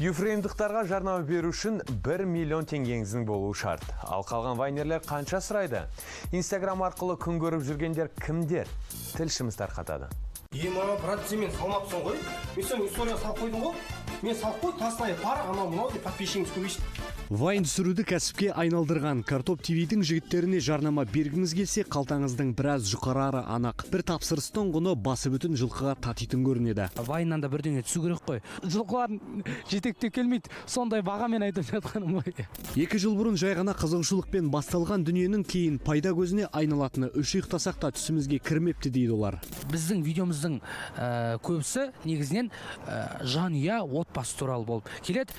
Юфреймдықтарға жарнама беру үшін 1 миллион теңгеңіздің болуы шарт. Ал қалған вайнерлер қанша сұрайды? Инстаграм арқылы күн көріп жүргендер кімдер? Тілшіміз тарқатады. Ема, брат, сен мен салмапсың ғой. Мен сенің историяға салып қойдым ғой. Мен салып қой, тастай пар, анау мынау деп подписчигіміз көбейсін. Вайн түсіруді кәсіпке айналдырған Картоп ТВ-дің жігіттеріне жарнама бергіңіз келсе, қалтаңыздың біраз жұқарары анық. Бір тапсырыстың құны басы бүтін жылқыға татитын көрінеді. Вайннан да бірдеңе түсу керек қой. Жылқылар жетектеп келмейді, сондай бағамен айтып жатқаным ғой. 2 жыл бұрын жай ғана қызығушылықпен басталған дүниенің кейін пайда көзіне айналатыны үш ұйықтасақ та түсімізге кірмепті дейді олар. Біздің видеомыздың көбісі негізінен жанұя, отбасы туралы болып келеді.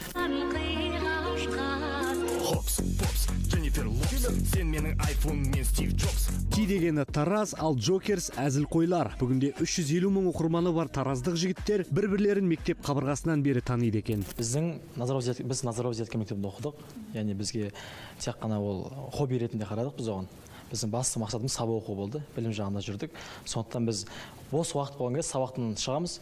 Хопс, попс, Дженнифер Лопс, сен менің айфон, мен Стив Джобс. Ти дегені Тараз, ал Джокерс әзілқойлар. Бүгінде 350 мың оқырманы бар тараздық жігіттер бір-бірлерін мектеп қабырғасынан бері таниды екен. Біз Назарбаев зияткер мектебінде оқыдық. Яғни бізге тек қана ол хобби ретінде қарадық біз оған. Біздің басты мақсатымыз сабақ оқу болды, білім жағында жүрдік. Сондықтан біз бос уақыт болған кезде сабақтан шығамыз,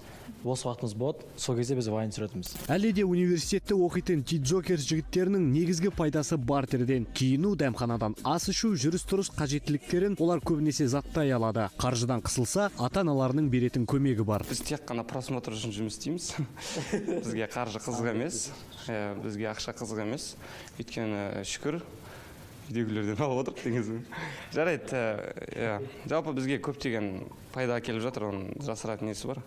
бос уақытымыз болады, сол кезде біз вайн түсіретінбіз. Әлі де университетте оқитын Ти Джокерс жігіттерінің негізгі пайдасы бартерден. Киіну, дәмханадан ас ішу, жүріс-тұрыс қажеттіліктерін олар көбінесе заттай алады. Қаржыдан қысылса, ата-аналарының беретін көмегі бар. Біз тек қана просмотр үшін жұмыс істейміз. Бізге қаржы қызық емес, бізге ақша қызық емес. Өйткені шүкір, үйдегілерден алып отырық деген сөз. Жарайды, жалпы бізге көптеген пайда әкеліп жатыр, оның жасыратын несі бар.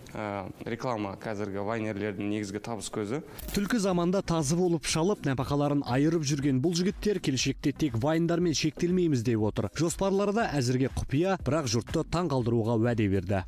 Реклама қазіргі вайнерлердің негізгі табыс көзі. Түлкі заманда тазы болып шалып, нәпақаларын айырып жүрген бұл жігіттер келешекте тек вайндармен шектелмейміз деп отыр. Жоспарлары да әзірге құпия, бірақ жұртты таң қалдыруға уәде берді.